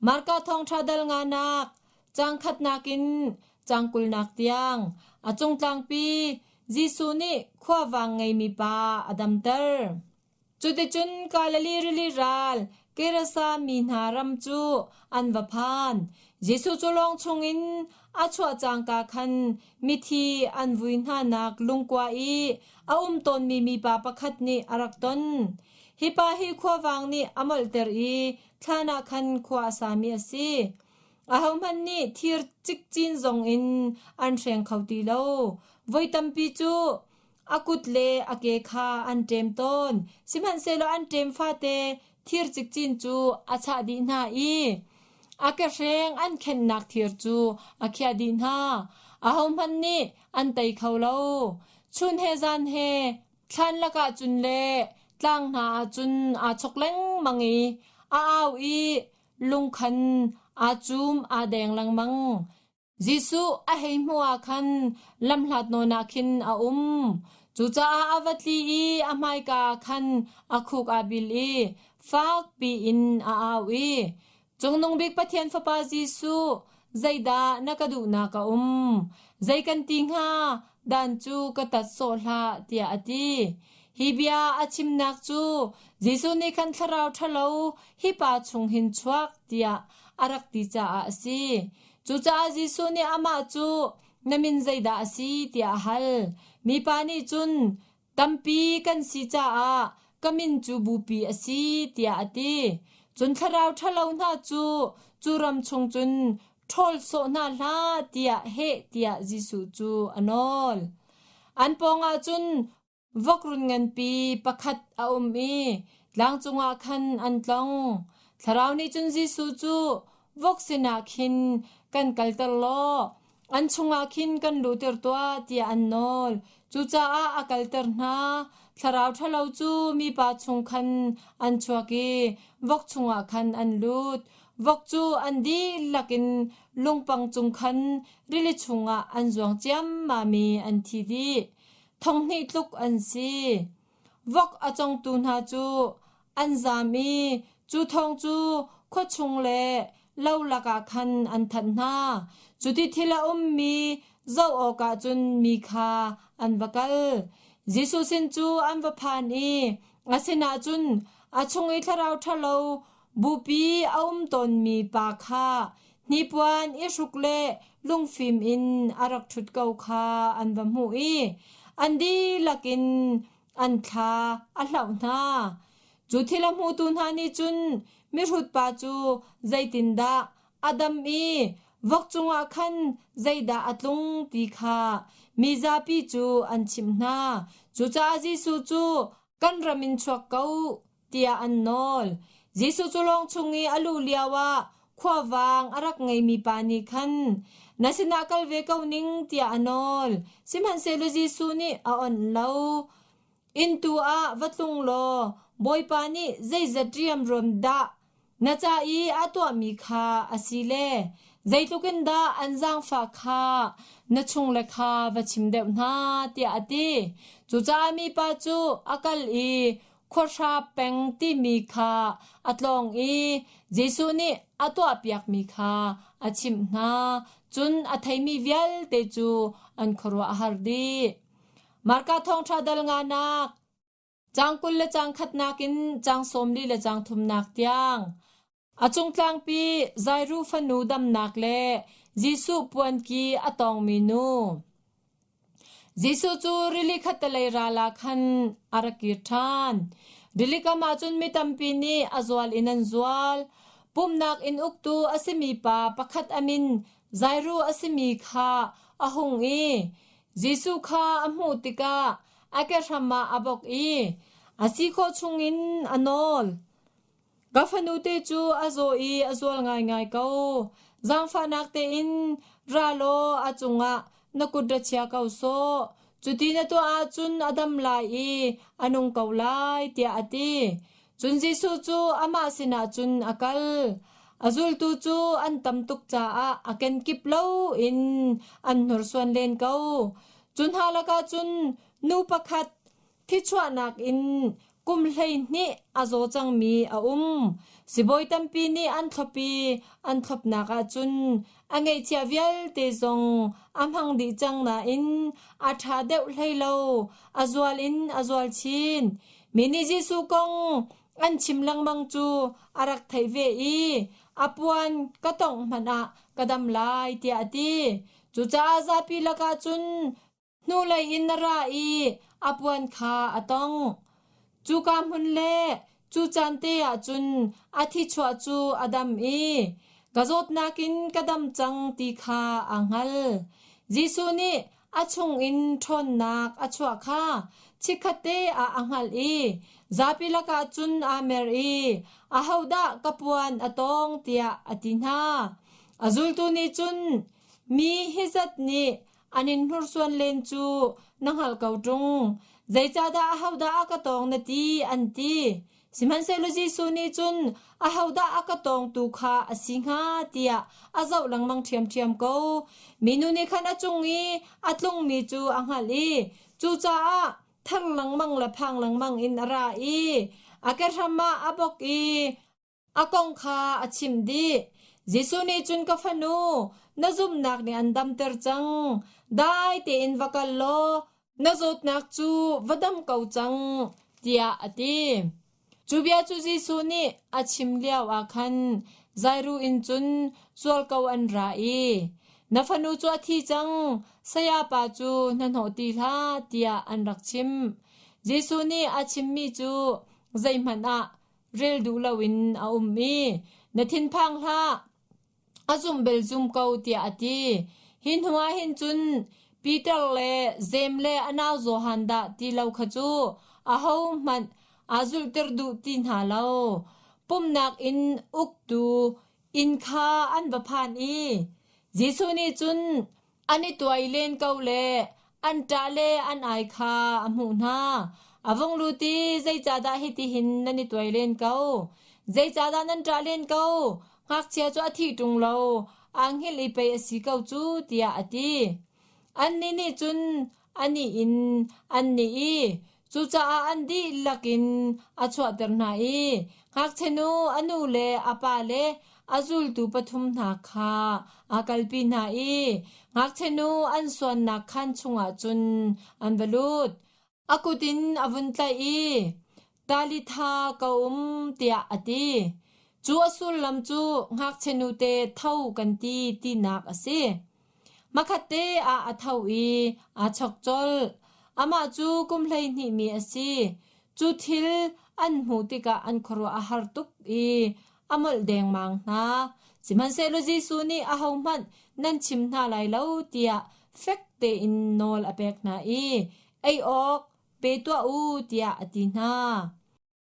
Marka thawngṭha dal nganak, caang khatnak in caang kulnak tiang, a cungtlangpi Jesuh nih khuavang ngeimi pa a damter. Cuticun Galilee rili ral Gerasa mi hna ram cu an va phan. Jesuh cu lawng chungin a chuah cangka khan mithi an vui hnanak lungkua i a um tawnmi mipa pakhat nih a rak ton. Hi pa hi khuavang nih a molhter i thlan ah khan khua a sami a si. Ahohmanh nih thir cikcin zongin an hreng kho ti lo. Voi tampi cu A kut le a ke kha an ṭem tawn, sihmanhsehlaw an ṭem fate thir cikcin cu a chah dih hna i a kehreng an khenhnak thir cu a khiah dih hna. Ahohmanh nih an tei kho lo. Chun he zan he thlan lakah cun le tlang hna ah cun aa chok lengmang i a au i lung khan aa cum aa deng lengmang. Jesuh a hei hmuh ah khan lamhlat nawn ah khin a um. Cucaah a va tli i a hmaika ah khan a khuk aa bil i fak piin a au i, Cungnung Bik Pathian Fapa Jesuh, zeidah na ka duhnak a um? Zei kan ti hnga? Dan cu ka tat sawh hlah, tiah a ti. Hi bia a chimnak cu Jesuh nih khan thlarau ṭhalo hi pa chung hin chuak tiah a rak ti caah a si. Cucaah Jesuh nih amah cu, Na min zeidah a si? tiah a hal. Mipa nih cun, Tampi kan si caah ka min cu Bupi a si, tiah a ti. Cun thlarau ṭhalo hna cu cu ram chung cun ṭhawl sawh hna hlah tiah heh tiah Jesuh cu a nawl. An pawngah cun Vokrun nganpi pakhat a um i tlang cungah khan an tlong. Thlarau nih cun Jesuh cu vok sinah khin kan kalter law an chungah khin kan luhter tuah tiah an nawl. Cucaah a kalter hna. Thlarau ṭhalo cu mipa chung khan an chuak i vok chungah khan an lut. Vok cu an dihlak in lungpang cung khan rili chungah an zuang ciammam i an thi dih. Thonghnih tluk an si. Vok a congtu hna cu an zaam i cu thawng cu khua chung le lo lakah khan an thanh hna. Cuti thil a ummi zoh awkah cun mi kha an va kal. Jesuh sin cu an va phan i a sinah cun a chung i thlarau ṭhalo bupi a um tawnmi pa kha hnipuan i hruk le lungfim in a rak ṭhut ko kha an va hmuh i an dihlak in an thla a hlauh hna. Cu thil a hmutu hna nih cun mihrut pa cu zeitindah a dam i vok cungah khan zeidah a tlung ti kha mi zapi cu an chimh hna. Cucaah Jesuh cu kan ram in chuak ko tiah an nawl. Jesuh cu lawng chung i a luh lioah khuavang a rak ngeimi pa nih khan na sinah kal ve ko ning tiah a nawl. Sihmanhsehlaw Jesuh nih a onh lo. Inn tu ah va tlung law Bawipa nih zeizat riamruam dah Na ca i a tuahmi kha a si le zeitluk in dah an zaangfah kha na chungle kha va chim deuh hna, tiah a ti. Cucaah mipa cu a kal i khuahra peng timi kha a tlawng i Jesuh nih a tuahpiakmi kha a chimh hna. Cun a theimi vialte cu an khuaruah a har dih. Marka Thawngṭha dal nganak Caang 20 le caang khatnak in caang 40 le caang thumnak tiang. A cungtlangpi Zairu fanu damnak le Jesuh puanki a tawngmi nu. Jesuh cu rili khattelei ral ah khan a rak kir ṭhan. Rili kam ah cun mi tampi nih a zual in an zual. Pumhnak inn uktu a simi pa pakhat a min Zairu a simi kha a hung i Jesuh kha a hmuh tikah a kehram ah a bawk i a si khawh chungin a nawl. Ka fanute cu a zaw i a zual ngaingai ko. Zaangfahnak tein ra law a cungah na kut ra chia ko sawh. Cuti na tuah ahcun a dam lai i a nung ko lai, tiah a ti. Cun Jesuh cu amah sinah cun a kal. A zultu cu an tam tuk caah a kenkip loin an hnursuan len ko. Cu hna lakah cun nu pakhat thichuahnak in kum 12 a zaw cangmi a um. Sibawi tampi nih an thlop i an thlopnak ahcun a ngeihchiah vialte zong a hmang dih cang nain a ṭha deuh hlei lo, a zual in a zual chin. Mi nih Jesuh kong an chim lengmang cu a rak theih ve i a puan ka tongh hmanh ah ka dam lai tiah a ti. Cucaah zapi lakah cun hnulei in a ra i a puan kha a tongh. Cuka hmun le cu caan te ah cun a thichuah cu a dam i ka zawtnak in ka dam cang ti kha aa hngal. Jesuh nih a chungin ṭhawnnak a chuah kha chikkhatte ah a hngalh i zapi lakah cun aa mer i ahodah ka puan a tawng tiah a ti hna. A zultu nih cun mi hi zat nih an in hnursuan len cu na hngalh ko ṭung. Zeicahdah ahodah a ka tawng na ti an ti. Sihmanhsehlaw Jesuh nih cun ahodah a ka tawngtu kha a si hnga tiah a zoh lengmang ṭhiamṭhiam ko. Minu nih khan a cung i a tlungmi cu a hngalh i cucaah ther lengmang le phang lengmang in a ra i a kehram ah a bawk i A kong kha a chimh dih. Jesuh nih cun ka fanu, na zumhnak nih an damter cang. Dai tein va kal law na zawtnak cu va dam ko cang, tiah a ti. Cu bia cu Jesuh nih a chim lio ah khan Jairu inn cun zualko an ra i, Na fanu cu a thi cang, sayapa cu hnahnawh ti hlah, tiah an rak chimh. Jesuh nih a chimmi cu zeihmanh ah rel duh loin a um i na thinphang hlah a zum bel zum ko tiah a ti. Hi hnuah hin cun Peter le Jeim le a nau Johan dah ti lo kha cu ahohmanh aa zulhter duh ti hna lo. Pumhnak inn uktu inn kha an va phan i Jesuh nih cun An i tuai len ko le an ṭah le an ai kha a hmuh hna. A vung lut i zeicahdah hitihin nan i tuai len ko? Zeicahdah nan ṭah len ko? Ngakchia cu a thih ṭung lo, aa hngilh i pei a si ko cu, tiah a ti. Annih nih cun anih in an nih i cucaah an dihlak in a chuahter hna i ngakchia nu a nu le a pa le a zultu pathum hna kha a kalpi hna i ngakchia nu an suannak khaan chungah cun an va lut. A kut in a vun tlaih i Talitha ka um tiah a ti. Cu a sullam cu ngakchia nute tho kan ti tinak a si. Hmakhatte ah a tho i aa chok colh. Amah cu kum 12 mi a si. Cu thil an hmuh tikah an khuaruah a har tuk i a molh dengmang hna. Sihmanhsehlaw Jesuh nih ahohmanh nan chim hna lai lo tiah fek tein nawl a pek hna i ei awk pe tuah u tiah a ti hna.